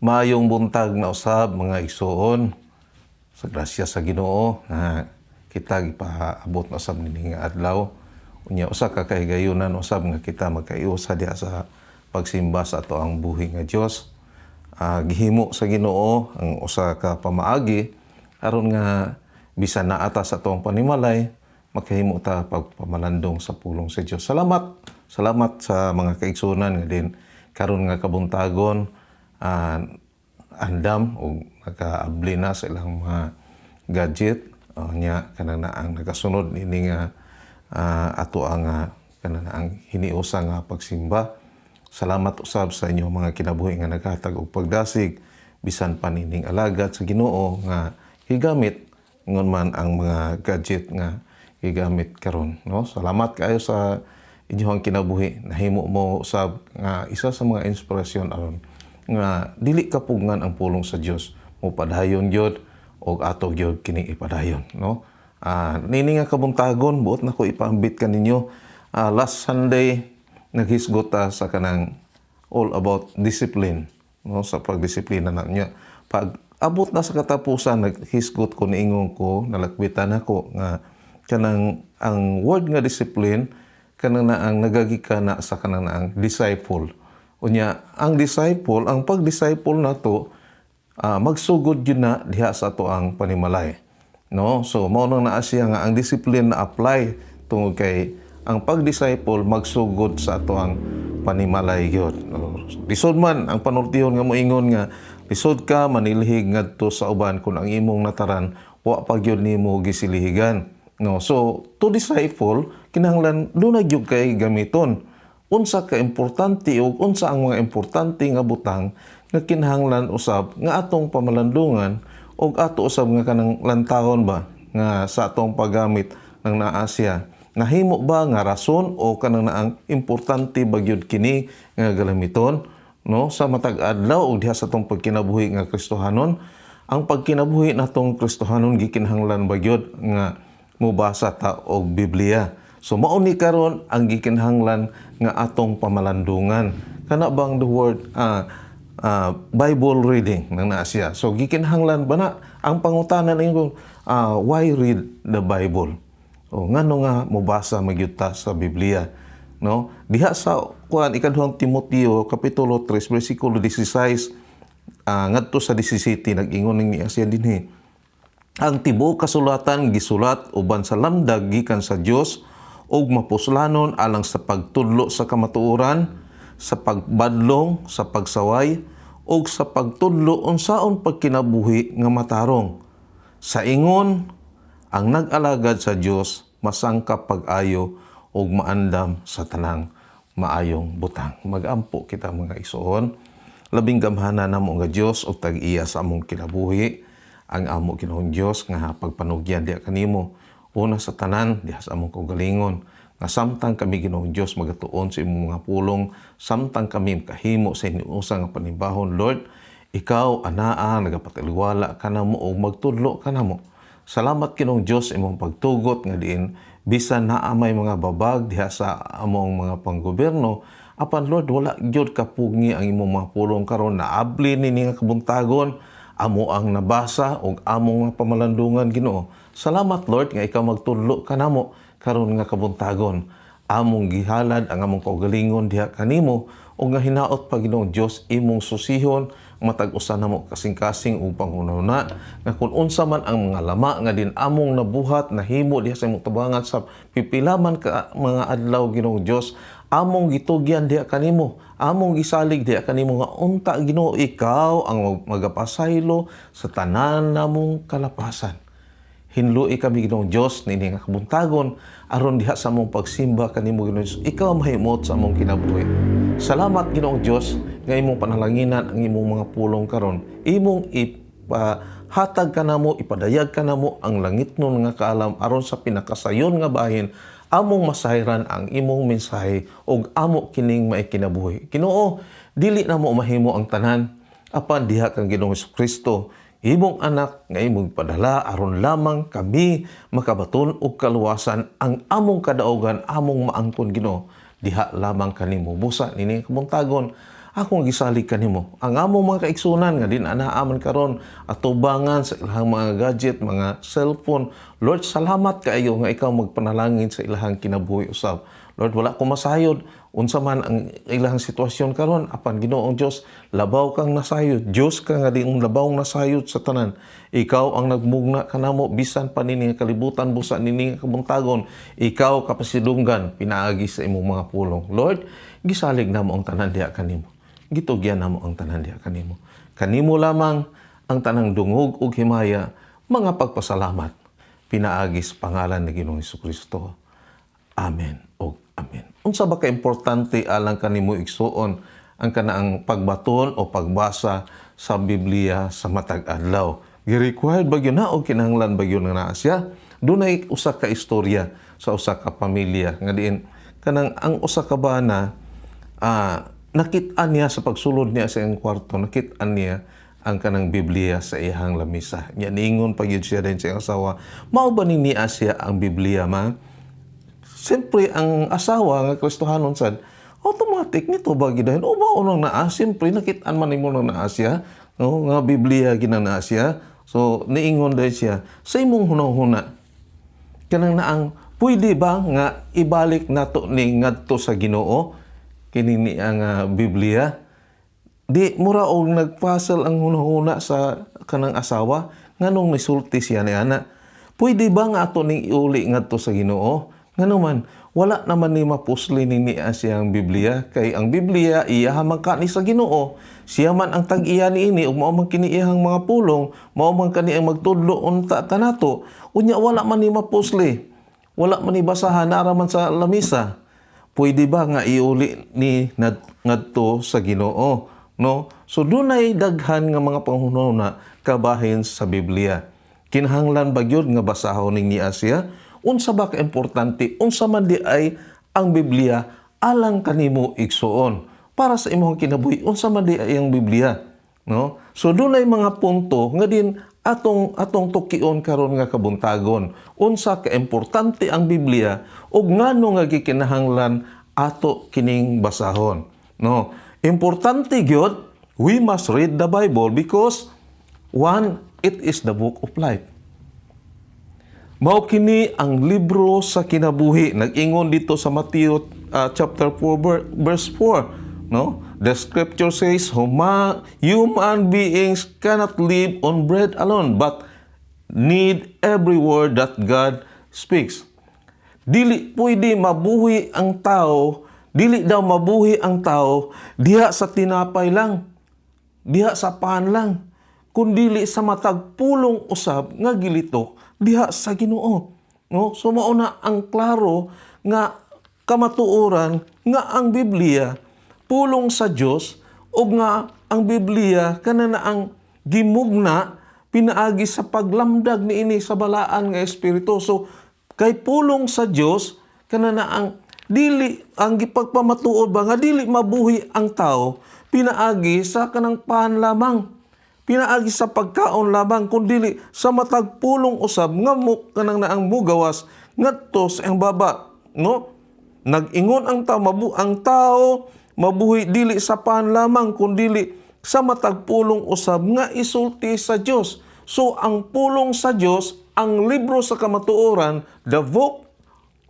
Maayong buntag na usab, mga igsuon, sa grasya sa Ginoo nga kita gipaabot na usab niini nga adlaw. Unya usa ka kahigayunan usab nga kita magkaiusa diha sa pagsimba sa atoang buhi nga Dios. Gihimo sa Ginoo ang usa ka pamaagi aron nga bisan naa ta sa atoang panimalay, makahimo ta pagpamalandong sa pulong sa Dios. Salamat. Salamat sa mga kaigsunan nga din karon nga kabuntagon andam og nakaabli na sa ilang mga gadget nya kanang naang nagasunod ini nga ato ang kanang ang hiniusa nga pagsimba. Salamat usab sa inyong mga kinabuhi nga naghatag og pagdasig bisan pa nining alagad sa Ginoo nga gigamit ngon man ang mga gadget nga gigamit karon, no? Salamat kaayo sa inyong kinabuhi. Nahimo mo usab nga isa sa mga inspirasyon aron nga dili kapugngan ang pulong sa Dios, mopadayon gyud og ato gyud kining ipadayon, no? Nini nga kabuntagon, buot nako ipaambit kaninyo. Last Sunday naghisgot ta sa kanang all about discipline, no, sa pagdisiplina na niya. Pag abot na sa katapusan, naghisgot ko, niingon ko, nalakbitan ako nga kanang ang word nga discipline kanang na ang nagagikan na sa kanang na ang disciple. Unya ang disciple, ang pag-disciple nato magsugod yun na diha sa atoang panimalay, no? So mao nang naa siya nga ang discipline na apply tungod kay ang pag-disciple magsugod sa atoang panimalay gyud, no? Lisod man ang panultihon nga moingon nga lisod ka manilhig ngadto sa uban kung ang imong nataran wa pa gyud nimo gisilihigan, no? So to disciple, kinahanglan dunay gyud kay gamiton. Unsa ka importante ug unsa ang mga importante nga butang nga kinahanglan usab nga atong pamalandungan ug ato usab nga kanang lantawon ba nga sa atong paggamit ng naa siya, nahimo ba nga rason o kanang naang importante ba gyud kini nga galamiton, no, sa matag adlaw ug diha sa atong pagkinabuhi nga Kristohanon? Ang pagkinabuhi natong Kristohanon, gikinahanglan ba gyud nga mobasa ta og Biblia? So mao ni karon ang gikinahanglan nga atong pamalandungan, kana bang the word Bible reading nang naa siya. So gikinahanglan ba na? Ang pangutana ninyo, why read the Bible? O ngano nga mobasa magyud ta sa Biblia, no? Diha sa kuan, Ikaduhang Timoteo kapitulo 3 bersikulo 16 ngadto sa 17, nag-ingon ning niya siya dinhi: "Ang tibuok kasulatan gisulat uban sa lamdag gikan sa Dios ug mapuslanon alang sa pagtudlo sa kamatuoran, sa pagbadlong, sa pagsaway ug sa pagtudlo unsaon pagkinabuhi nga matarong. Sa ingon ang nag-alagad sa Dios masangkap pag-ayo ug maandam sa tanang maayong butang." Magampo kita, mga igsoon. Labing gamhana namo nga Dios ug tag-iya sa among kinabuhi, ang amo Ginoong Dios nga pagpanugyan diha kanimo una sa tanan diha sa among kaugalingon nga samtang kami, Ginoong Dios, magatuon sa imong mga pulong, samtang kami kahimo sa hiniusa nga panimbahon, Lord, ikaw anaa nagapataliwala kanamo ug magtudlo kanamo. Salamat, Ginoong Dios, imong pagtugot nga diin bisan naa may mga babag diha sa among mga panggobyerno, apan Lord, wala gyud kapugngi ang imong mga pulong. Karon naabli nini nga kabuntagon, amo ang nabasa ug among mga pamalandungan, Ginoo. Salamat, Lord, nga ikaw magtudlo kanamo karon nga kabuntagon. Among gihalad ang among kaugalingon diha kanimo ug nga hinaot pa, Ginoong Dios, imong susihon matag usa namo kasing-kasing ug panghunahuna nga kung unsa man ang mga lama nga din among nabuhat, nahimo diha sa imong tubangan sa pipila man ka mga adlaw, Ginoong Dios, among gitugyan diha kanimo, among gisalig diha kanimo nga unta, Ginoo, ikaw ang magapasaylo sa tanan namong kalapasan. Hinlui kami, Ginoong Dios, niini nga kabuntagon aron diha sa among pagsimba kanimo, Ginoong Dios, ikaw mahimot sa among kinabuhi. Salamat, Ginoong Dios, nga imong panalanginan ang imong mga pulong karon. Imong ipahatag kanamo, ipadayag kanamo ang langitnon nga kaalam aron sa pinakasayon nga bahin among masayran ang imong mensahe ug amo kining maikinabuhi. Ginoo, dili namo mahimo ang tanan apan diha kang Ginoong Kristo, imong anak nga imong padala aron lamang kami makabaton og kaluwasan. Ang among kadaugan among maangkon, Ginoo, diha lamang kanimo. Busa nini kabuntagon Akong gisalig kanimo. Ang among mga kaigsunan nga di na naaman karon atubangan sa ilang mga gadget, mga cellphone. Lord, salamat kaayo nga ikaw magpanalangin sa ilahang kinabuhi usab. Lord, wala ko masayod unsa man ang ilang sitwasyon karon, apan Ginoong Dios, labaw kang nasayod. Dios ka nga di labaw nasayod sa tanan. Ikaw ang nagmugna kanamo bisan pa nini nga kalibutan, busa nini nga kabuntagon. Ikaw kapasidunggan pinaagi sa imong mga pulong. Lord, gisalig namo ang tanan diha kanimo. Gitugyan namo ang tanan diha kanimo. Kanimo lamang ang tanang dungog ug himaya, mga pagpasalamat, pinaagi sa pangalan ni Ginoong Kristo. Amen ug amen. Unsa ba ka importante alang kanimo, igsuon, ang kanaang pagbaton o pagbasa sa Biblia sa matag adlaw? Gi-required ba gyud na o kinahanglan ba gyud nga naa siya? Dunay usa ka istorya sa usa ka pamilya nga diin kanang ang usa ka bana, nakit-an niya sa pagsulod niya sa iyang kwarto, nakit-an niya ang kanang Biblia sa iyang lamisa. Nya niingon pa gyud siya din sa iyang asawa, "Mao ba ni niya siya ang Biblia, ma?" Siyempre, ang asawa nga Kristohanon sad, automatic nito ba gidahin? O ba unang naa? Siyempre, nakit-an man nimo nang naa siya. No, nga Biblia ginang naa siya. So, niingon dahil siya, "Sa imong hunahuna, kanang naang pwede ba nga ibalik nato ni ngadto sa Ginoo kini ni ang Biblia?" Di mura og nagpasal ang hunahuna sa kanang asawa nganong nisulti siya ni ana. "Pwede ba nga ato ning iuli ngadto sa Ginoo? Ngano man wala naman ni mapusli ni niya siyang Biblia, kay ang Biblia iya man ka ni sa Ginoo. Siya man ang tag-iya niini ug mao man kini iyang mga pulong, mao man kani ang magtudlo unta kanato. Unya wala man ni mapusli. Wala man ni basahan, nara man sa lamisa. Pwede ba nga iuli ni ngadto sa Ginoo?" No? So dunay daghan nga mga panghunahuna kabahin sa Biblia. Kinahanglan ba gyud nga basahon ning niya siya? Unsa ba ka importante? Unsa man di ay ang Biblia alang kanimo, igsuon? Para sa imong kinabuhi, unsa man di ay ang Biblia? No? So dunay mga punto nga din atong tukion karon nga kabuntagon. Unsa ka importante ang Biblia ug ngano nga gikinahanglan ato kining basahon? No? Importante gyud, we must read the Bible because, one, it is the book of life. Mao kini ang libro sa kinabuhi. Nag-ingon dito sa Matthew chapter 4 verse 4, no? The scripture says, "Human beings cannot live on bread alone, but need every word that God speaks." Dili pwede mabuhi ang tao, dili daw mabuhi ang tao diha sa tinapay lang, diha sa pan lang, kundili sa matag pulong usab nga gilitok diha sa Ginoo. No? So mao na ang klaro nga kamatuoran nga ang Biblia pulong sa Dios ug nga ang Biblia kana na ang gimugna pinaagi sa paglamdag niini sa balaan nga espiritu. So kay pulong sa Dios, kana na ang dili ang gipagpamatuod ba nga dili mabuhi ang tao pinaagi sa kanang pan lamang, pinaagi sa pagkaon lamang, kundili sa matag pulong usab nga mo kanang naang mugawas ngadto sa iyang baba, no? Nag-ingon ang tao, ang tao mabuhi dili sa pan lamang, kundili sa matag pulong usab nga isulti sa Dios. So ang pulong sa Dios, ang libro sa kamatuoran, the book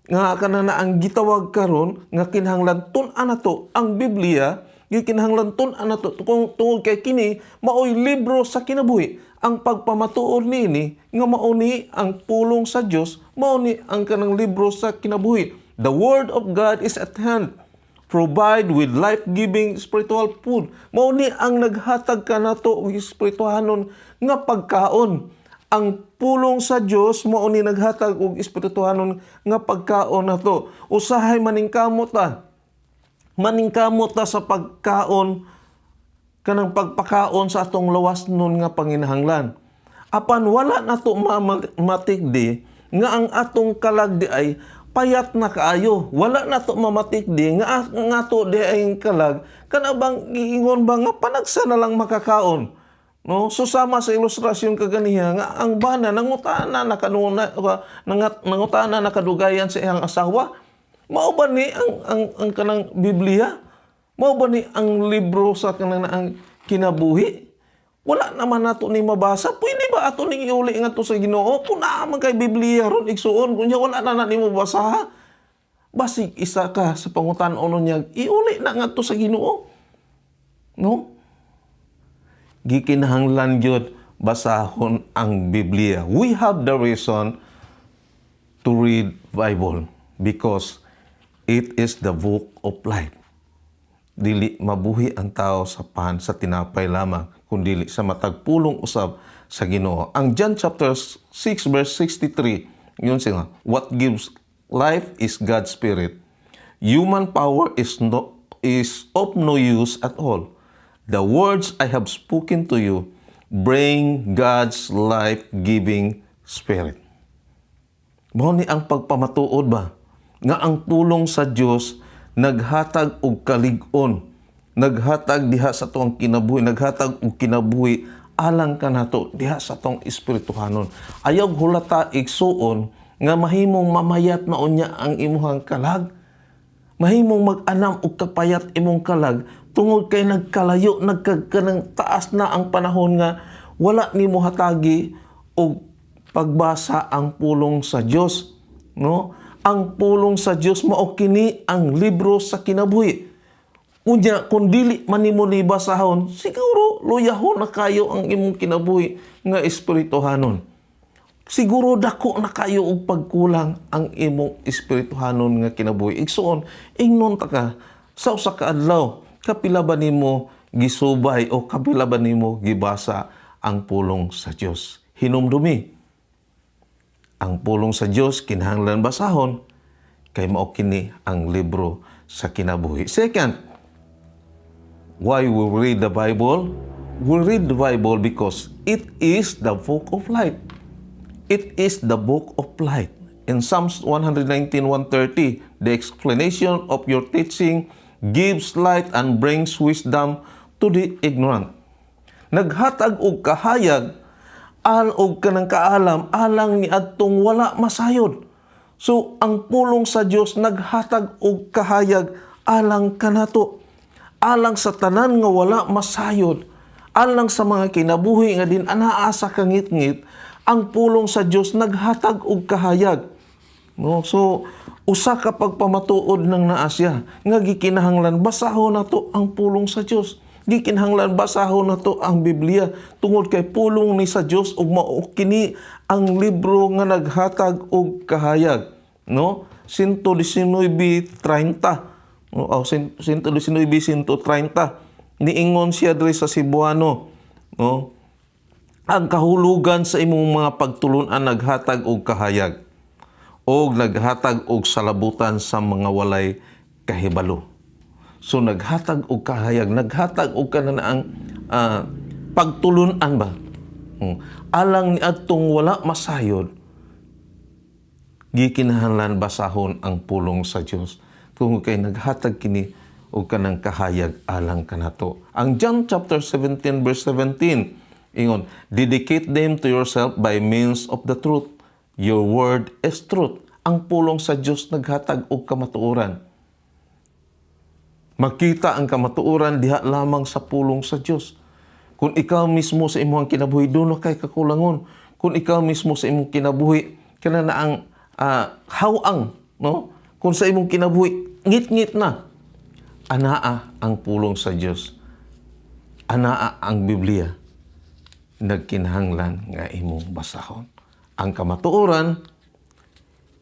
nga kana na ang gitawag karon nga kinahanglan tun-an nato ang Biblia, gikinahanglan tun-an nato kung tungod kay kini maoy libro sa kinabuhi. Ang pagpamatuod niini nga mao ni ang pulong sa Dios, mao ni ang kanang libro sa kinabuhi. The word of God is at hand, provide with life-giving spiritual food. Mao ni ang naghatag kanato og espirituhanon nga pagkaon. Ang pulong sa Dios mao ni naghatag og espirituhanon nga pagkaon nato. Usahay maningkamot ta. Maningkamot ta sa pagkaon, kanang pagpakaon sa atong lawas nun nga panginahanglan. Apan wala nato matikdi nga ang atong kalag di ay payat na kaayo. Wala nato mamatikdi nga ang ato di ay kalag kana bang giingon ba nga panagsa na lang makakaon. No? So sama sa ilustrasyon kaganiha nga ang bana nangutana na kanuna nangutana na kadugayan sa iyang asawa. Mao ba ni ang kanang Biblia? Mao ba ni ang libro sa kanang ang kinabuhi? Wala naman nato ni mabasa. Pwede ba ato ning iuli ngadto sa Ginoo? Kung naa man kay Biblia ron, igsuon, kunya wala na na nimo basa. Basig isa ka sa pangutan-on niya, iuli na ngadto sa Ginoo. No? Gikinahanglan gyud basahon ang Biblia. We have the reason to read Bible because it is the book of life. Dili mabuhi ang tao sa pan sa tinapay lamang, kundili sa matag pulong usab sa Ginoo. Ang John chapter 6 verse 63, yun siya, "What gives life is God's Spirit. Human power is of no use at all. The words I have spoken to you bring God's life-giving Spirit." Mao ni ang pagpamatuod ba nga ang pulong sa Dios naghatag og kalig-on, naghatag diha sa tuang kinabuhi, naghatag og kinabuhi alang kanato diha sa atong espirituhanon. Ayaw hulata, igsuon, nga mahimong mamayat na unya ang imuhang kalag. Mahimong mag-anam og kapayat imong kalag tungod kay nagkalayo, nagkakanang taas na ang panahon nga wala nimo hatagi og pagbasa ang pulong sa Dios, no? Ang pulong sa Dios mao kini ang libro sa kinabuhi. Unya kung dili man nimo ni basahon, siguro luyahon na kayo ang imong kinabuhi nga espirituhanon. Siguro dako na kayo og pagkulang ang imong espirituhanon nga kinabuhi. Igsuon, ingnon ta ka, sa usa ka adlaw, kapila ba nimo gisubay o kapila ba nimo gibasa ang pulong sa Dios? Hinumdumi, ang pulong sa Dios kinahanglan basahon kay mao kini ang libro sa kinabuhi. Second, why we read the Bible? We read the Bible because it is the book of life. It is the book of life. In Psalms 119, 130, "The explanation of your teaching gives light and brings wisdom to the ignorant." Naghatag og kahayag al og kanang kaalam alang ni adtong wala masayod. So ang pulong sa Dios naghatag og kahayag alang kanato. Alang sa tanan nga wala masayod, alang sa mga kinabuhi nga din anaa sa kangitngit, ang pulong sa Dios naghatag og kahayag. No? So usa ka pagpamatuod ng naa siya nga gikinahanglan basahon nato ang pulong sa Dios. Gikinahanglan basahon nato ang Biblia tungod kay pulong ni sa Dios ug mao kini ang libro nga naghatag og kahayag, no? 119:30, no? Oh, 119:130, niingon siya diri sa Cebuano, no? "Ang kahulugan sa imong mga pagtulunan naghatag og kahayag og naghatag og salabutan sa mga walay kahibalo." So naghatag og kahayag, naghatag og kanang pagtulunan ba? Alang ni adtong wala masayod, gikinahanglan basahon ang pulong sa Dios. Kung kay naghatag kini og kanang kahayag alang kanato. Ang John chapter 17 verse 17 ingon, "Dedicate them to yourself by means of the truth. Your word is truth." Ang pulong sa Dios naghatag og kamatuoran. Makita ang kamatuoran diha lamang sa pulong sa Dios. Kung ikaw mismo sa imong kinabuhi duna kay kakulangon, kung ikaw mismo sa imong kinabuhi kana na ang hawang, no? Kung sa imong kinabuhi ngit-ngit na, anaa ang pulong sa Dios. Anaa ang Biblia. Nagkinahanglan nga imong basahon. Ang kamatuoran,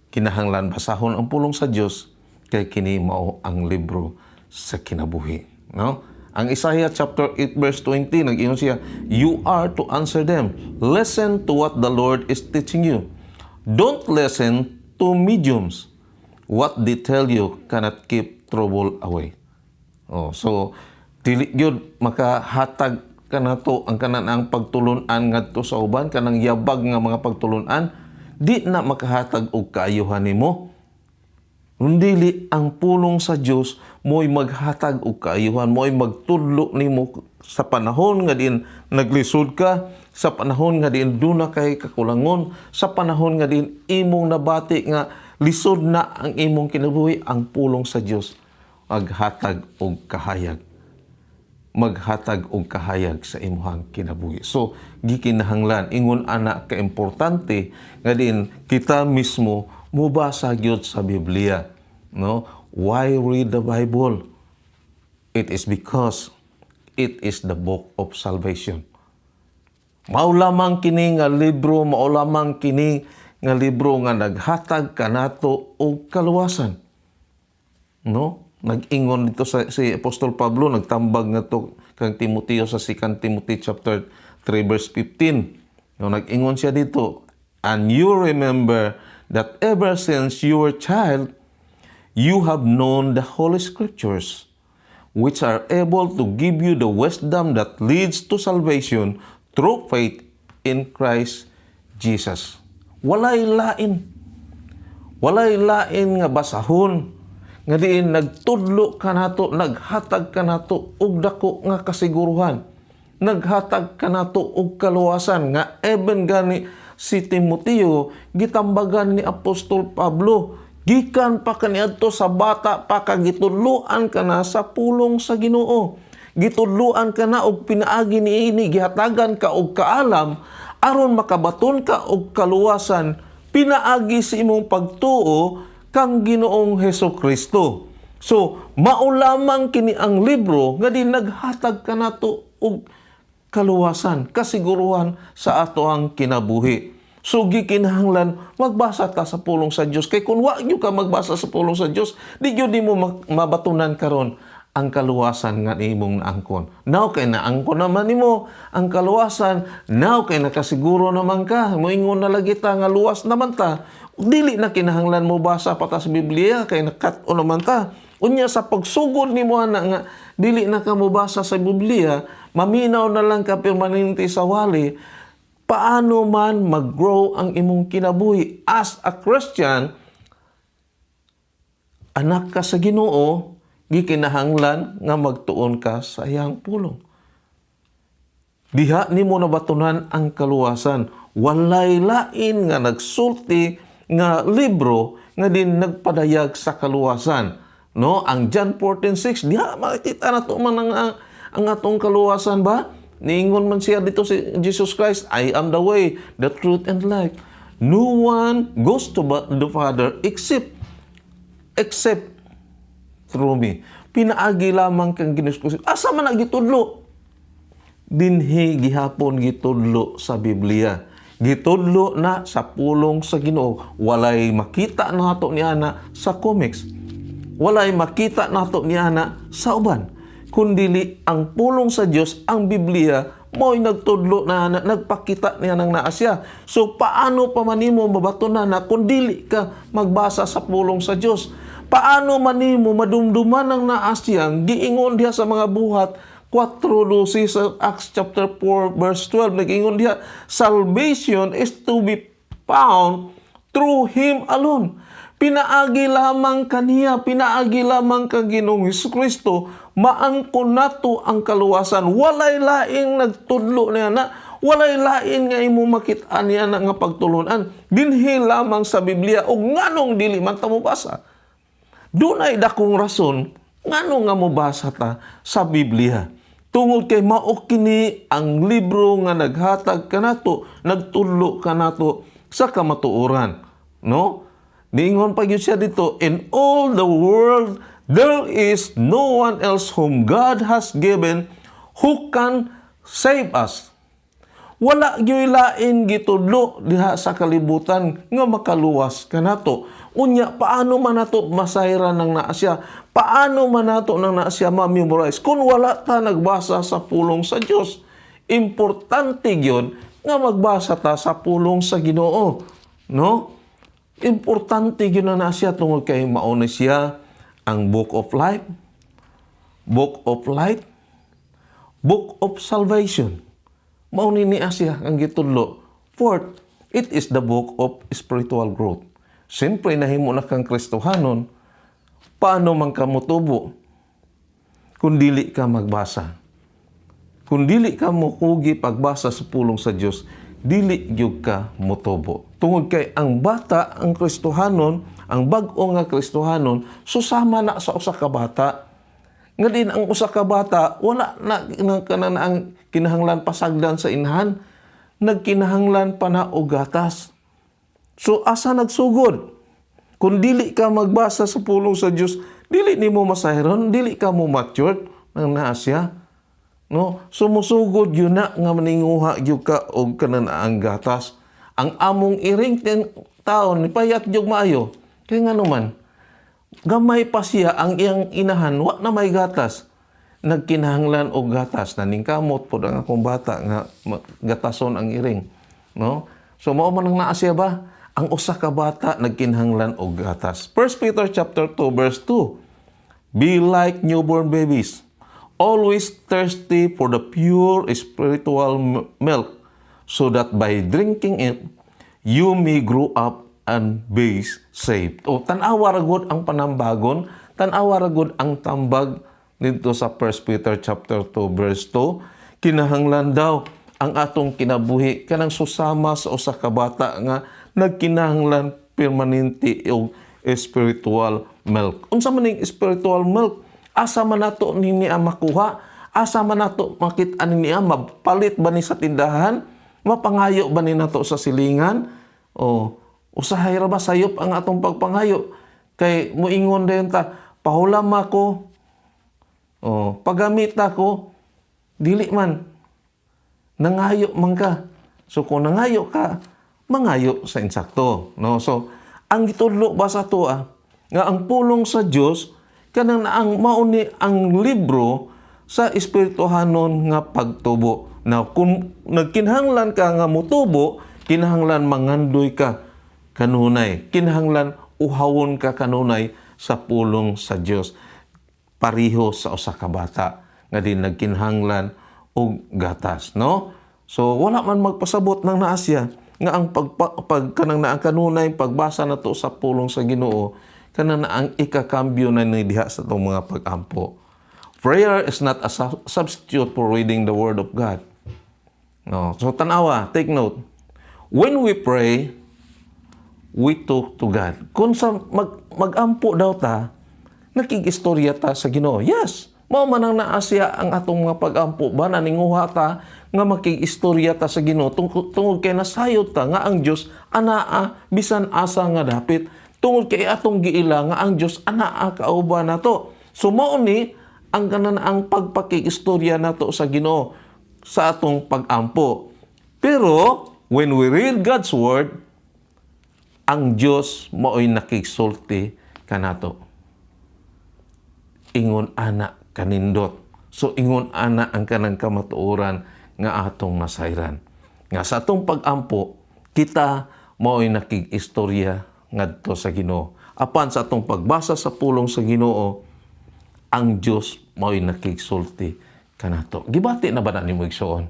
kinahanglan basahon ang pulong sa Dios kay kini mao ang libro sa kinabuhi, no? Ang Isaiah chapter 8 verse 20, nag-ingon siya, "You are to answer them, 'Listen to what the Lord is teaching you. Don't listen to mediums. What they tell you cannot keep trouble away.'" Oh, so dili gyud makahatag kanato ang kanang pagtulunan ngadto sa uban, kanang yabag nga mga pagtulunan, di na makahatag og kaayuhan nimo. Dili ang pulong sa Dios mo'y maghatag og kaayuhan, mo'y magtudlo nimo sa panahon nga din naglisod ka, sa panahon nga din duna kay kakulangon, sa panahon nga din imong nabati nga lisod na ang imong kinabuhi, ang pulong sa Dios. Maghatag og kahayag. Maghatag og kahayag sa imuhang kinabuhi. So, gikinahanglan ingon ana ka importante nga din kita mismo mobasa gyud sa Biblia, no? Why read the Bible? It is because it is the book of salvation. Mao lamang kini nga libro, mao lamang kini nga libro nga naghatag kanato og kaluwasan. No? Nag-ingon dito sa si Apostol Pablo, nagtambag ngadto kang Timoteo sa 2 Timothy chapter 3 verse 15. No, nag-ingon siya dito, "And you remember that ever since you were child, you have known the Holy Scriptures, which are able to give you the wisdom that leads to salvation through faith in Christ Jesus." Walay lain. Walay lain nga basahon nga diin nagtudlo kanato, naghatag kanato og dako nga kasiguruhan. Naghatag kanato og kaluwasan nga even gani si Timoteo gitambagan ni Apostol Pablo, "Gikan pa kaniadto sa bata pa ka, gitudloan ka na sa pulong sa Ginoo. Gitudloan ka na og pinaagi niini gihatagan ka og kaalam aron makabaton ka og kaluwasan pinaagi sa imong pagtuo kang Ginoong Heso Kristo." So, mao lamang kini ang libro nga di naghatag kanato og kaluwasan, kasiguruhan sa ato ang kinabuhi. So gikinahanglan magbasa ta sa pulong sa Dios, kay kung wa gyud ka magbasa sa pulong sa Dios, di gyud nimo mabatunan karon ang kaluwasan nga imong naangkon. Now kay naangkon naman nimo ang kaluwasan, now kay nakasiguro naman ka, moingon na lagi ta nga luwas naman ta. Dili na kinahanglan mo basa pa ta sa Biblia kay nakat-o naman ta. Unya sa pagsugod nimo ana nga dili na ka mobasa sa Biblia, maminaw na lang ka permanente sa wali, paano man mag-grow ang imong kinabuhi as a Christian? Anak ka sa Ginoo, gikinahanglan nga magtuon ka sa iyang pulong. Diha nimo nabatunan ang kaluwasan. Walay lain nga nagsulti nga libro nga din nagpadayag sa kaluwasan. No, ang John 14:6, diha makikita nato man ang atong kaluwasan ba? Niingon man siya dito si Jesus Christ, "I am the way, the truth, and life. No one goes to the Father except through me." Pinaagi lamang kang Ginoo Kristo. Asa man na gitudlo? Dinhi gihapon gitudlo sa Biblia. Gitudlo na sa pulong sa Ginoo. Walay makita nato ni ana sa comics. Walay makita nato ni ana sa uban. Kundili ang pulong sa Dios, ang Biblia, mo'y nagtudlo na, na nagpakita niya ng naa siya. So paano pa man nimo mabatunan na kung dili ka magbasa sa pulong sa Dios? Paano man nimo madumduman ang naa siyang giingon diha sa mga Buhat 4:12, sa Acts chapter 4 verse 12? Nag-ingon diha, "Salvation is to be found through Him alone." Pinaagi lamang kaniya, pinaagi lamang kang Ginoong Hesus Kristo, maangkon nato ang kaluwasan. Walay laing nagtudlo niya na, walay lain nga imo makit-an niya na nga pagtulunan. Dinhi lamang sa Biblia. Og nganong dili man ta mobasa? Dunay dakong rason ngano nga mobasa ta sa Biblia. Tungod kay mao kini ang libro nga naghatag kanato, nagtudlo kanato sa kamatuoran. No? Niingon pa gyud siya dito, "In all the world there is no one else whom God has given who can save us." Wala gyud lain gitudlo diha sa kalibutan nga makaluwas kanato. Unya paano man nato masayran ng naa siya? Paano man nato nang naa siya ma-memorize kung wala ta nagbasa sa pulong sa Dios? Importante gyud nga magbasa ta sa pulong sa Ginoo, no? Importante gyud na naa siya tungod kay mao na siya ang book of life, book of light, book of salvation. Mao ni niya siya ang gitudlo. Fourth, it is the book of spiritual growth. Siyempre, nahimo na kang Kristohanon, paano man ka motubo kung dili ka magbasa? Kung dili ka mokugi pagbasa sa pulong sa Dios, dili gyud ka motubo. Tungod kay ang bata, ang Kristohanon, Ang bag-o nga Kristohanon susama na sa usa ka bata. Nga din ang usa ka bata wala na na kanang ang kinahanglan pasagdan sa inahan, nagkinahanglan pa na og gatas. So asa nagsugod? Kung dili ka magbasa sa pulong sa Dios, dili nimo masayran, dili ka mo mature nang naa siya. No? Sumusugod yun na nga maninguha gyud ka og kanan ang gatas. Ang among iring 10 taon, payat gyud maayo. Kaya nga naman, gamay pa siya ang iyang inahan, wa na may gatas. Nagkinahanglan og gatas. Naningkamot pod ang akong bata nga gatason ang iring. No? So mao man ang naa siya ba? Ang usa ka bata nagkinahanglan og gatas. 1 Peter chapter 2 verse 2. "Be like newborn babies, always thirsty for the pure spiritual milk, so that by drinking it, you may grow up and be saved." O tan-awa ra gud ang panambagon, tan-awa ra gud ang tambag dito sa 1 Peter chapter 2 verse 2. Kinahanglan daw ang atong kinabuhi kanang susama sa usa ka bata nga nagkinahanglan permanente og spiritual milk. Unsa man ning spiritual milk? Asa man nato ni niya makuha? Asa man nato makit-an ni niya? Mapalit ba ni sa tindahan? Mapangayo ba ni nato sa silingan? O usahay ra ba sayop ang atong pagpangayo? Kay muingon din ta, "Pahulam ako." O, "Pagamit ako." Dili man. Nangayo man ka. So kung nangayo ka, mangayo sa insakto, no? So ang gitudlo ba sa atoa nga ang pulong sa Dios kanang ang mao ni ang libro sa espirituhanon nga pagtubo. Now, kung nagkinahanglan ka nga mutubo, kinahanglan mangandoy ka kanunay. Kinahanglan uhawon ka kanunay sa pulong sa Dios. Pariho sa usa ka bata nga din nagkinahanglan og gatas, no? So wala man magpasabot ng naa siya nga ang pag kanang naa kanunay pagbasa nato sa pulong sa Ginoo kanang na ang ikakambyo na ni diha sa atong mga pag-ampo. Prayer is not a substitute for reading the Word of God. No. So tanawa, take note. When we pray, we talk to God. Kung sa mag-ampo daw ta, nakig-istorya ta sa Ginoo. Yes, mao man ang naa siya ang atong mga pag-ampo ba, naninguha ta nga makig-istorya ta sa Ginoo tungod kay nasayod ta nga ang Dios anaa bisan asa nga dapit, tungod kay atong giila nga ang Dios anaa kauban nato. So mao ni ang kanan ang pagpakig-istorya nato sa Ginoo sa atong pag-ampo. Pero when we read God's word, ang Dios mao'y nakigsulti kanato. Ingon ana kanindot. So ingon ana ang kanang kamatuoran nga atong nasayran. Nga sa atong pag-ampo, kita mao'y nakig-istorya ngadto sa Ginoo. Apan sa atong pagbasa sa pulong sa Ginoo, ang Dios mao'y nakigsulti kanato. Gibati na ba na nimo, igsoon?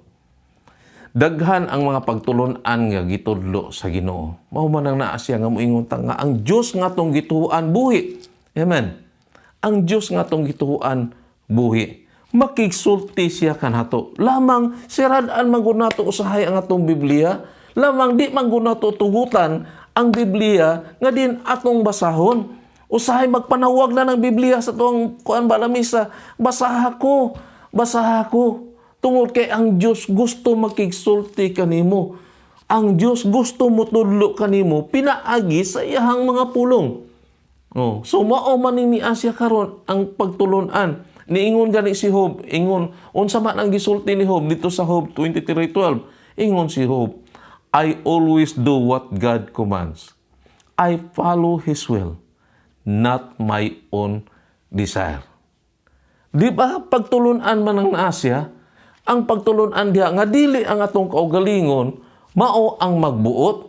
Daghan ang mga pagtulon-an nga gitudlo sa Ginoo. Mao man ang naa siya nga moingon ta nga ang Dios nga atong gituoan buhi. Amen. Ang Dios nga atong gituoan buhi. Makigsulti siya kanato. Lamang sirad-an man gud nato usahay ang atong Biblia. Lamang di man gud nato tugutan ang Biblia nga din atong basahon. Usahay magpanawag na ng Biblia sa tuang kuan ba, lamisa. "Basaha ko. Basaha ko." Tungod kay ang Dios gusto makigsulti kanimo. Ang Dios gusto mutudlo kanimo pinaagi sa iyahang mga pulong. Oh, so mao man ni siya karon ang pagtulon-an. Niingon gani si Job, ingon unsa man ang gisulti ni Job dito sa Job 23:12. Ingon si Job, "I always do what God commands. I follow His will, not my own desire." Di ba pagtulunan man ang naa siya? Ang pagtulunan diha nga dili ang atong kaugalingon mao ang magbuot,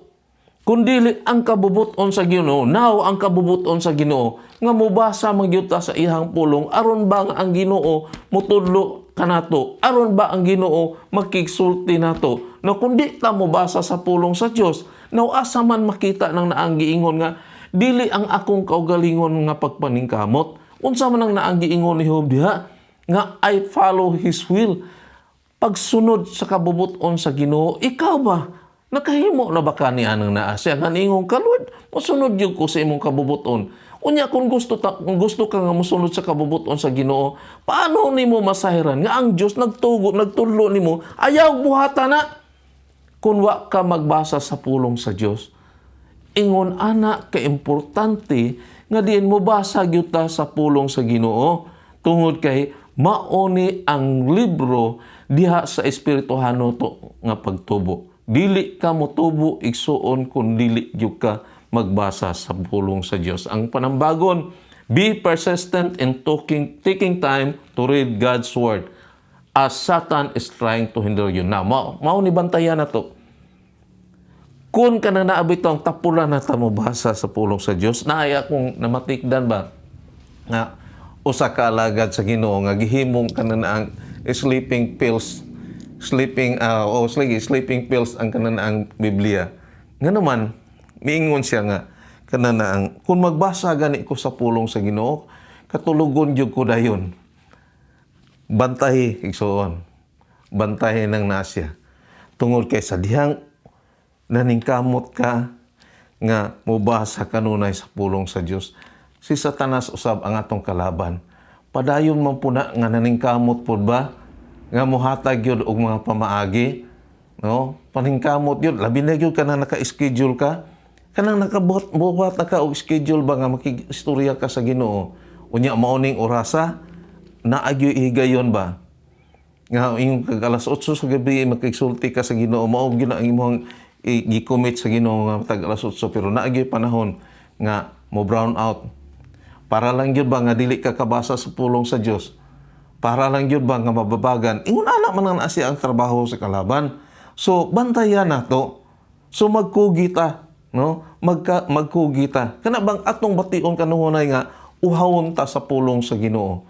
kundili ang kabubuton sa Ginoo. Now, ang kabubuton sa Ginoo nga mobasa man gyud ta sa iyang pulong aron ba nga ang Ginoo mutudlo kanato, aron ba ang Ginoo makigsulti nato. No, kung di ta mobasa sa pulong sa Dios, now asa man makita nang naang giingon nga dili ang akong kaugalingon nga pagpaningkamot? Unsa man ang naang giingon ni Job diha nga "I follow His will"? Pagsunod sa kabubuton sa Ginoo. Ikaw ba? Nakahimo na ba ka ni anang naa siya nga niingon ka, "Lord, mosunod gyud ko sa imong kabubuton"? Unya kung gusto ka nga mosunod sa kabubuton sa Ginoo, paano nimo masahiran nga ang Dios nagtugo, nagtudlo nimo ayaw buhata na kung wa ka magbasa sa pulong sa Dios? Ingon ana ka importante nga diin mo basa gyud ta sa pulong sa Ginoo tungod kay mao ni ang libro diha sa espirituhano to nga pagtubo. Dili ka motubo, igsuon, kung dili gyud ka magbasa sa pulong sa Dios. Ang panambagon, be persistent in taking time to read God's word as Satan is trying to hinder you. Now, mao ni bantayan na to. Kung ka na naabit ang tapulan na ta mo basa sa pulong sa Dios, naaya kung namatikdan ba nga usa ka alagad sa Ginoo nga gihimong kanan ang sleeping pills, sleeping o sige, sleeping pills ang kanan ang Biblia. Nga naman miingon siya nga kanan ang kung magbasa gani ko sa pulong sa Ginoo, katulogon gyud ko dayon. Bantay, igsuon. Bantay ng nasya. Tungod kay sa dihang naningkamot ka nga mobasa kanunay sa pulong sa Dios, si Satanas usab ang atong kalaban. Padayon man puna nga naningkamot pud ba nga mohatag gyud og mga pamaagi, no? Paningkamot gyud, labi na gyud kana naka-schedule ka. Kanang nakabuhat buhat na ka og schedule ba nga makig-istorya ka sa Ginoo. Unya mao ning orasa, naa gyud higayon ba nga ingon kag alas 8 sa gabi makigsulti ka sa Ginoo, mao gyud ang imong gi-commit sa Ginoo nga tag alas 8, pero naa gyud panahon nga mo brown out para lang gyud ba nga dili ka kabasa sa pulong sa Dios, para lang gyud ba nga mababagan. Ingon ana man ang naa siya ang trabaho sa kalaban. So bantayan nato. So magkugi ta, no? Magkugi ta. Kana bang atong bation kanuhunay nga uhawon ta sa pulong sa Ginoo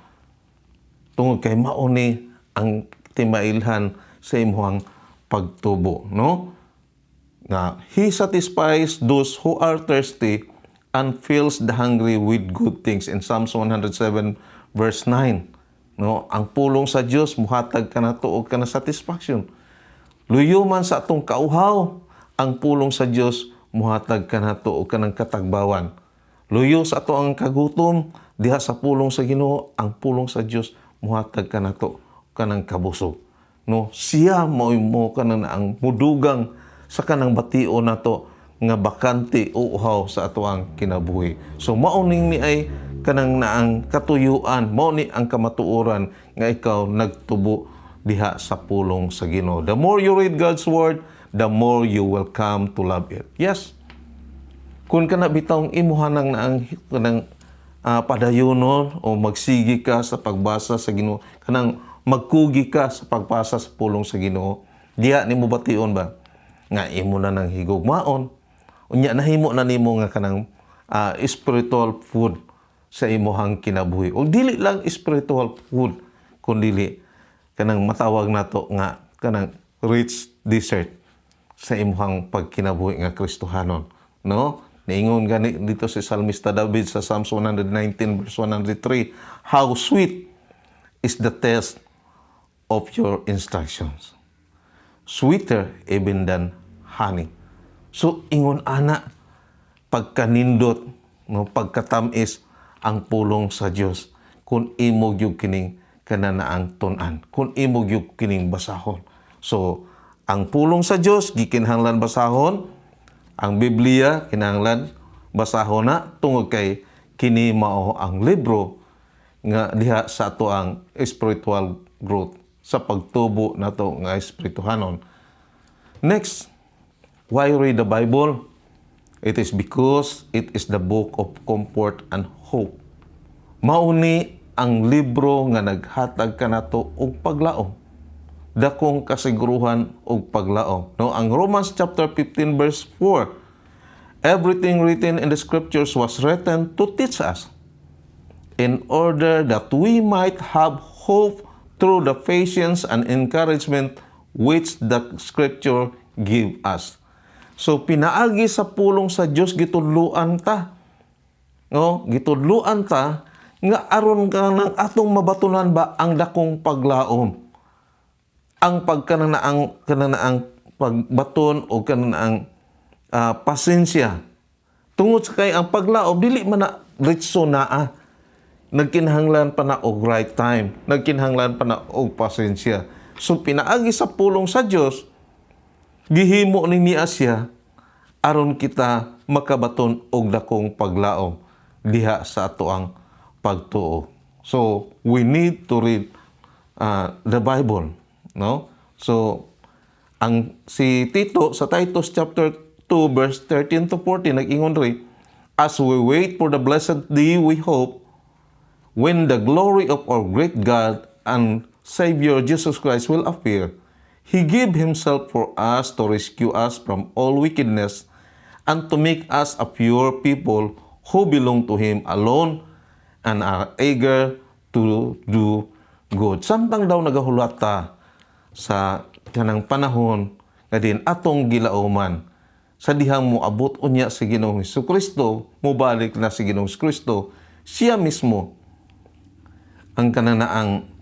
tungod kay mao ni ang timailhan sa imong pagtubo, no? Nga He satisfies those who are thirsty and fills the hungry with good things in Psalms 107 verse 9, no? Ang pulong sa Dios muhatag kanato og kana satisfaction. Luyo man sa atong kauhaw, ang pulong sa Dios muhatag kanato og kanang katagbawan. Luyo sa ato ang kagutom, diha sa pulong sa Ginoo, ang pulong sa Dios muhatag kanato kanang kabusog, no? Siya mao mo kanang ang mudugang sa kanang bation nato nga bakante o uhaw sa ato ang kinabuhi. So mao ning ni ay kanang naang katuyuan, mao ni ang kamatuoran nga ikaw nagtubo diha sa pulong sa Ginoo. The more you read God's word, the more you will come to love it. Yes, kung kana bitawng imuhanang naang kanang padayonon o magsigi ka sa pagbasa sa Ginoo, kanang magkugi ka sa pagbasa sa pulong sa Ginoo, diha nimo bation ba nga imo na nang higugmaon. Unya nahimo na nimo nga kanang spiritual food sa imuhang kinabuhi. O dili lang spiritual food, kundi kanang matawag nato nga kanang rich dessert sa imuhang pagkinabuhi nga Kristohanon, no? Niingon gani dito si Salmista David sa Psalms 119 verse 103, "How sweet is the taste of your instructions, sweeter even than honey." So ingon ana pagkanindot, no, pagkatamis ang pulong sa Dios kung imo gyud kining kananaang tun-an, kung imo gyud kining basahon. So ang pulong sa Dios gikinahanglan basahon. Ang Biblia kinahanglan basahon na tungod kay kini mao ang libro nga diha sa ato ang spiritual growth, sa pagtubo nato nga espirituhanon. Next, why read the Bible? It is because it is the book of comfort and hope. Mauni ang libro nga naghatag kanato og paglaom. Dakong kasiguruhan og paglaom. No, ang Romans chapter 15 verse 4. "Everything written in the scriptures was written to teach us in order that we might have hope through the patience and encouragement which the scripture give us." So pinaagi sa pulong sa Dios gitudloan ta. No, gitudloan ta nga aron ka ng atong mabatunan ba ang dakong paglaom. Ang pagkananaang kananaang pagbaton og kanang ang pasensya. Tungod sa kay ang paglaom dili man na diretso naa. Nagkinahanglan pa na og right time, nagkinahanglan pa na og pasensya. So pinaagi sa pulong sa Dios, gihimo ni niya siya aron kita makabaton og dakong paglaom diha sa atoang pagtuo. So we need to read the Bible, no? So ang si Tito sa Titus chapter 2 verse 13 to 14 nag-ingon ri, "As we wait for the blessed day we hope, when the glory of our great God and Savior Jesus Christ will appear. He gave himself for us to rescue us from all wickedness and to make us a pure people who belong to Him alone and are eager to do good." Samtang daw nagahulat ta sa kanang panahon nga din atong gilauman sa dihang moabot unya si Ginoong Kristo, mobalik na si Ginoong Kristo, siya mismo ang kanang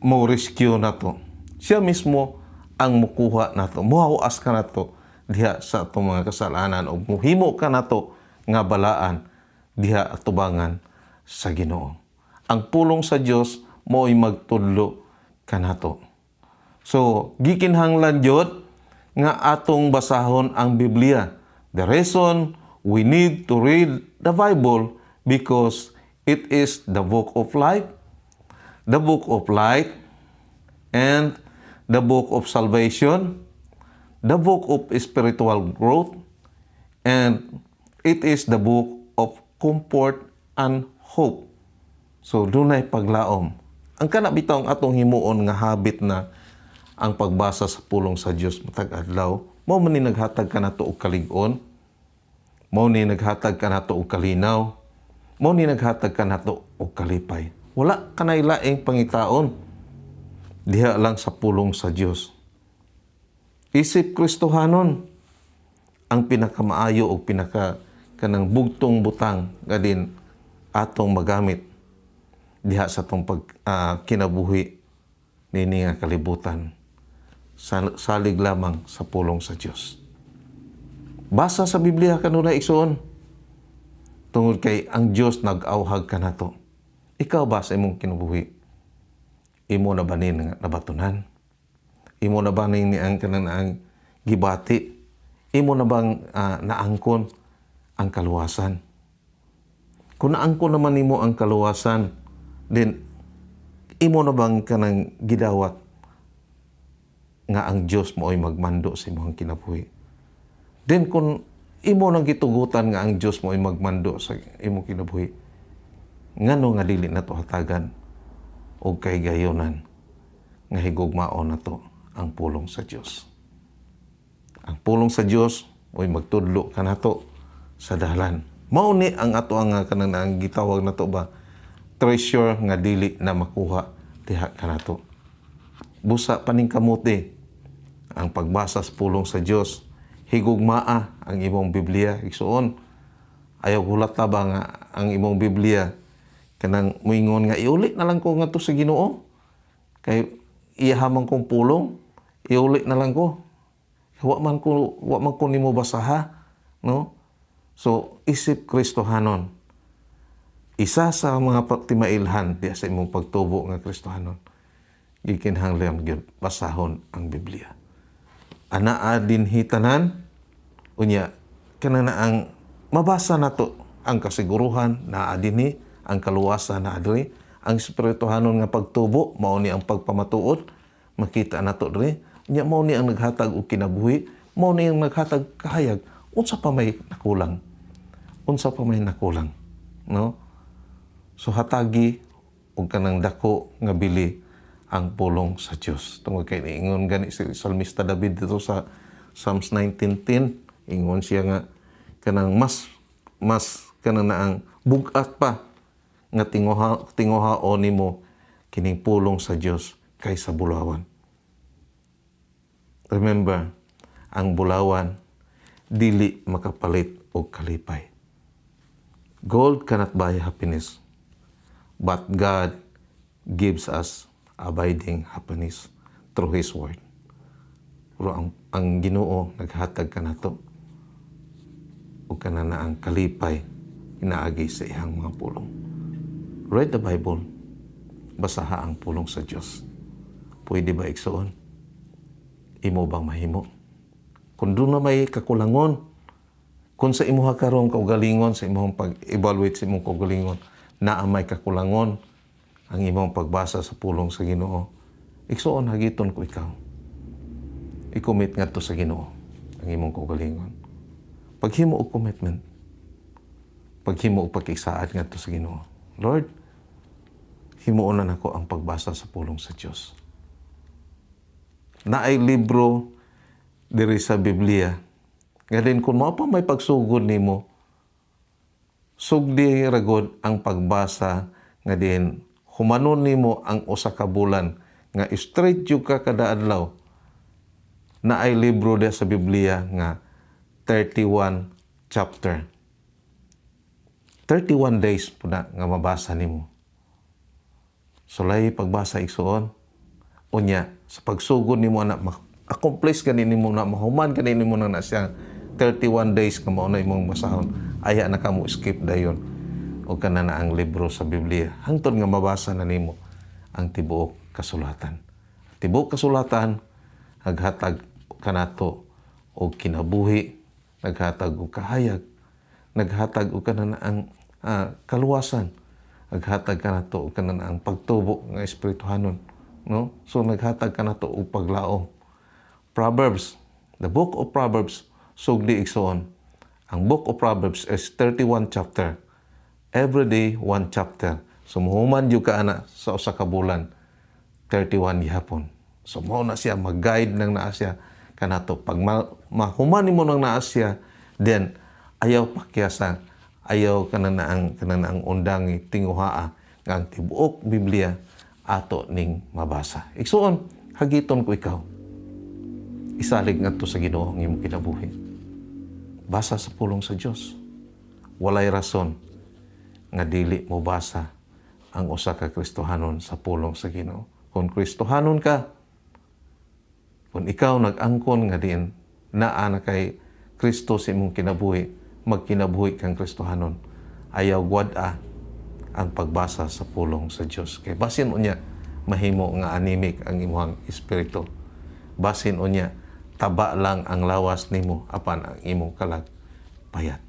mo rescue nato. Siya mismo ang mukuha nato. Muhawas ka nato diha sa atong mga kasalanan o muhimo ka nato nga balaan diha atubangan sa Ginoo. Ang pulong sa Dios mo'y magtudlo kanato. So, gikinahanglan jud nga atong basahon ang Biblia. The reason we need to read the Bible, because it is the book of life, the book of light, and the book of salvation, the book of spiritual growth, and it is the book of comfort and hope. So, dunay paglaom. Ang kana bitaw ang atong himuon nga habit na ang pagbasa sa pulong sa Dios matag adlaw, mao man ni naghatag kanato og kalig-on, mao ni naghatag kanato og kalinaw, mao ni naghatag kanato og kalipay. Wala kanay laing pangitaon diha lang sa pulong sa Dios. Isip Kristohanon, ang pinakamaayo o pinaka kanang bugtong butang nga din atong magamit diha sa atong pag kinabuhi nini nga kalibutan, salig lamang sa pulong sa Dios. Basa sa Biblia kanunay, igsoon. Tungod kay ang Dios nag-awhag kanato. Ikaw ba sa imong kinabuhi? Imo na ba ni nga nabatunan? Imo na ba ni ang kanang ang gibati? Imo na bang naangkon ang kaluwasan? Kung naangkon naman nimo ang kaluwasan, then imo na bang kanang gidawat nga ang Dios mo ay magmando sa imong kinabuhi? Then kung imo nang gitugutan nga ang Dios mo ay magmando sa imong kinabuhi, ngano nga dili nato hatagan og kahigayonan nga higugmaon nato ang pulong sa Dios? Ang pulong sa Dios mo'y magtudlo kanato sa dalan. Mao ni ang ato ang kanang ang gitawag nato ba, treasure nga dili na makuha diha kanato. Busa paningkamuti ang pagbasa sa pulong sa Dios. Higugmaa ang imong Biblia, igsuon. Ayaw hulat ta ba nga ang imong Biblia kanang muingon nga iuli na lang ko ngadto sa Ginoo. Kay iya man kong pulong, iuli na lang ko. Wa man ko nimo basaha, no? So isip Kristohanon, isa sa mga timailhan diya sa imong pagtubo nga Kristohanon, gikinahanglan gyud basahon ang Biblia. Anaa dinhi tanan, unya kana na ang mabasa nato ang kasiguruhan naa dinhi, ang kaluwasan naa diri, ang espirituhanon nga pagtubo, mao ni ang pagpamatuod, makita nato diri. Unya mao ni ang naghatag og kinabuhi, mao ni ang naghatag kahayag. Unsa pa may nakulang? Unsa pa may nakulang, no? So hatagi og kanang dako nga bili ang pulong sa Dios. Tungod kay niingon gani si Salmista David dito sa Psalms 19:10, ingon siya nga kanang mas kanang naang bug-at pa nga tinguhaon nimo kining pulong sa Dios kaysa bulawan. Remember, ang bulawan dili makapalit og kalipay. Gold cannot buy happiness, but God gives us abiding happiness through His Word. Pero ang Ang Ginoo naghatag kanato ug kanana ang kalipay inaagi sa iyang mga pulong. Read the Bible. Basaha ang pulong sa Dios. Pwede ba, igsuon? Imo bang mahimo? Kung duna may kakulangon, kung sa imuha karong kaugalingon, sa imong pag-evaluate sa imong kaugalingon, naa may kakulangon ang imong pagbasa sa pulong sa Ginoo, igsuon, hagiton ko ikaw. I-commit ngadto sa Ginoo ang imong kaugalingon. Paghimo og commitment, paghimo og pagkisaad ngadto sa Ginoo. Lord, himuon na nako ang pagbasa sa pulong sa Dios. Naay libro diri sa Biblia nga din kung mao pa may pagsugod nimo, sugdi ragod ang pagbasa nga din humanon nimo ang usa ka bulan nga straight jud ka kada adlaw. Naay libro diya sa Biblia nga 31 chapter. 31 days po na nga mabasa nimo. Sulay pagbasa, igsuon. Unya, sa pagsugod nimo na accomplish gani nimo na, mahuman gani nimo na siya 31 days nga mao na imong basahon. Aya na ka mo skip dayon o kana na ang libro sa Biblia hangtod nga mabasa na nimo ang tibuok kasulatan. Tibuok kasulatan naghatag kanato og kinabuhi, naghatag og kahayag, naghatag og kanana ang kaluwasan, naghatag kanato og kanana ang pagtubo nga espirituhanon, no? So naghatag kanato og paglaom. Proverbs, the Book of Proverbs, sugdi, igsoon. Ang Book of Proverbs is 31 chapter. Every day, one chapter. So muhuman jud ka ana sa usa ka bulan, 31 gihapon. So mao na siya, mag-guide nang naa siya kanato. Pag mahuman nimo nang naa siya, then ayaw pakyasa, ayaw kanana ang undangi tinguhaa nga ang tibuok Biblia ato ning mabasa. Igsuon, hagiton ko ikaw. Isalig ngadto sa Ginoo ang imong kinabuhi. Basa sa pulong sa Dios. Walay rason nga dili mo basa ang usa ka Kristohanon sa pulong sa Ginoo. Kung Kristohanon ka, kung ikaw nag-angkon nga diin naa na kay Kristo sa imong kinabuhi, magkinabuhi kang Kristohanon, ayaw gwad-a ang pagbasa sa pulong sa Dios. Kay basin unya mahimo nga anemic ang imong espiritu. Basin unya taba lang ang lawas nimo apan ang imong kalag payat.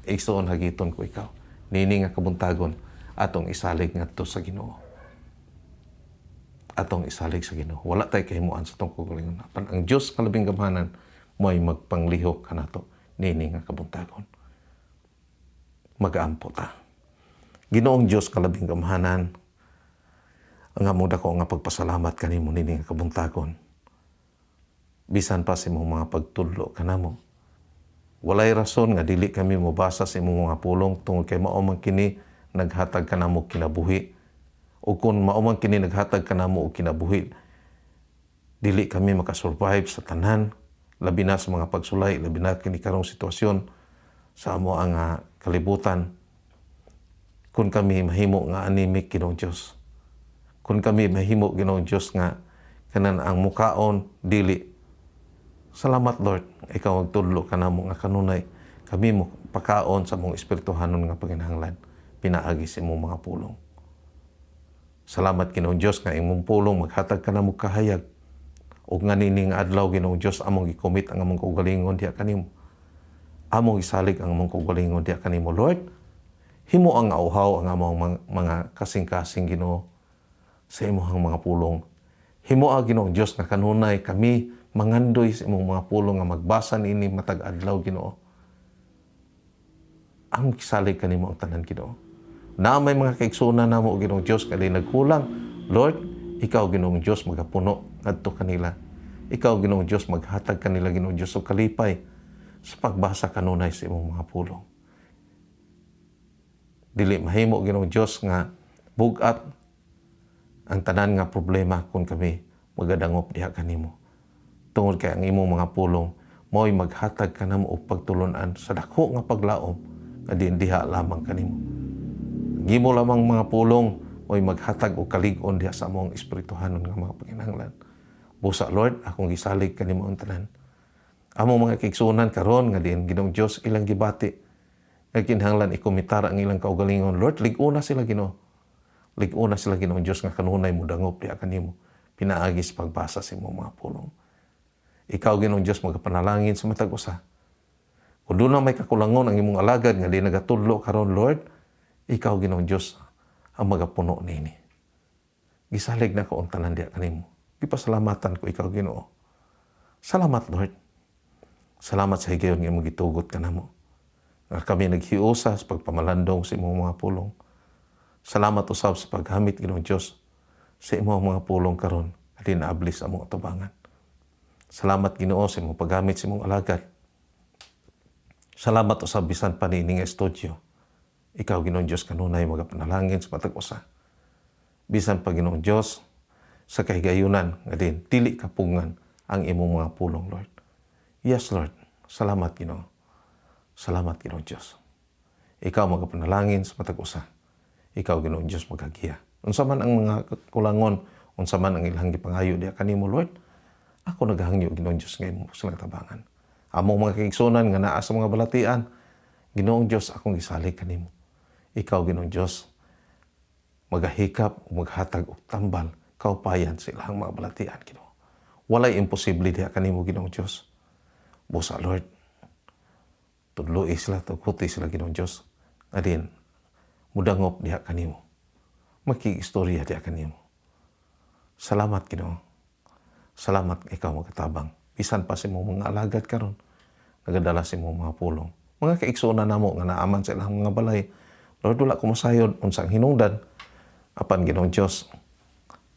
Igsuon, hagiton ko ikaw. Nini nga kabuntagon, atong isalig ngadto sa Ginoo. Atong isalig sa Ginoo. Wala tay kahimuan sa atong kaugalingon. Apan ang Dios nga labing gamhanan mo'y magpanglihok kanato nini nga kabuntagon. Magaampo ta. Ginoong Dios nga labing gamhanan, ang among dako nga pagpasalamat kanimo nini nga kabuntagon. Bisan pa sa imong mga pagtudlo kanamo. Walay rason nga dili kami mobasa sa imong mga pulong tungod kay mao man kini naghatag kanamo kinabuhi. O kung mao man kini naghatag kanamo og kinabuhi, dili kami makasurvive sa tanan, labi na sa mga pagsulay, labi na kini karong sitwasyon sa amo ang kalibutan. Kung kami mahimo nga anemic, Ginoong Dios. Kung kami mahimo, Ginoong Dios, nga kanan ang mukaon dili. Salamat, Lord, ikaw magtudlo kanamo nga kanunay kami mo pakaon sa among espirituhanon nga panginahanglan pinaagi sa imong mga pulong. Salamat, Ginoong Dios, nga imong pulong maghatag kanamo kahayag. Ug nga nining adlaw, Ginoong Dios, among gi-commit ang among kaugalingon diha kanimo. Among gisalig ang among kaugalingon diha kanimo, Lord. Himo ang auhaw ang among mga kasing-kasing, Ginoo, sa imong mga pulong. Himo ang, Ginoong Dios, nga kanunay kami mangandoy sa imong mga pulong nga magbasa niini matag adlaw, Ginoo. Ang gisalig kanimo ang tanan, Ginoo. Na may mga kaigsuonan namo, Ginoong Dios, kay nagkulang. Lord, ikaw, Ginoong Dios, magapuno ngadto kanila. Ikaw, Ginoong Dios, maghatag kanila, Ginoong Dios, og kalipay sa pagbasa kanunay sa imong mga pulong. Dili mahimo, Ginoong Dios, nga bugat ang tanan nga problema kung kami magadangop diha kanimo. Tungod kay ang imong mga pulong mo'y maghatag kanamo og pagtulunan sa dako nga paglaom nga diin diha lamang kanimo. Ang imo lamang mga pulong mo'y maghatag og kalig-on diha sa among espirituhanon nga mga panginahanglan. Busa, Lord, akong gisalig kanimo ang tanan. Amo mga kaigsuonan karon nga diin, Ginoong Dios, ilang gibati nga kinahanglan ikomitar ang ilang kaugalingon. Lord, lig-ona sila, Ginoo. Lig-ona sila, Ginoong Dios, nga kanunay mo dangop diha kanimo pinaagi sa pagbasa sa imong mga pulong. Ikaw, Ginoong Dios, magapanalangin sa matag usa. Kung duna may kakulangon ang imong alagad nga di nagatudlo karon, Lord, ikaw, Ginoong Dios, ang magapuno nini. Gisalig nako ang tanan diha kanimo. Gipasalamatan ko ikaw, Ginoo. Salamat, Lord. Salamat sa higayon nga imong gitugot kanamo nga kami naghiusa sa pagpamalandong sa imong mga pulong. Salamat usab sa paghamit, Ginoong Dios, sa imong mga pulong karon at naabli sa among atubangan. Salamat, Ginoo, sa imong paggamit sa imong alagad. Salamat usab bisan pa niini nga studio. Ikaw, Ginoong Dios, kanunay magapanalangin sa matag usa. Bisan pa, Ginoong Dios, sa kahigayunan nga din dili kapungan ang imong mga pulong, Lord. Yes, Lord. Salamat, Ginoo. Salamat, Ginoong Dios. Ikaw magapanalangin sa matag usa. Ikaw, Ginoong Dios, magagiya. Unsa man ang mga kulangon, unsa man ang ilang gipangayo diha kanimo, Lord, ako nagahangyo, Ginoong Dios, nga imo silang tabangan. Among mga kaigsuonan nga naa sa mga balatian, Ginoong Dios, akong gisalig kanimo. Ikaw, Ginoong Dios, magahikap o maghatag og tambal kaupayan sa ilang mga balatian, Ginoo. Walay imposible diha kanimo, Ginoong Dios. Busa, Lord, tudloi sila, tuguti sila, Ginoong Dios. Adin, mudangop diha kanimo. Makiistorya diha kanimo. Salamat, Ginoo. Salamat ikaw magatabang. Bisan pa sa imong mga alagad karon, nagadala sa imong mga pulong. Mga kaigsuonan namo nga naa man sa ilang mga balay, Lord, wala ko masayod unsang hinungdan. Apan, Ginoong Dios,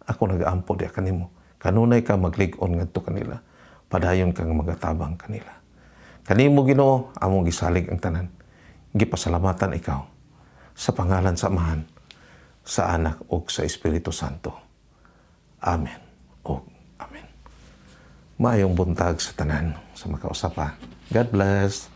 ako nagaampo diha kanimo. Kanunay ka maglig-on ngadto kanila. Padayon kang magatabang kanila. Kanimo, Ginoo, among gisalig ang tanan. Gipasalamatan ikaw sa pangalan sa Amahan, sa Anak ug sa Espiritu Santo. Amen. O amen. Maayong buntag sa tanan sa makausap pa. God bless.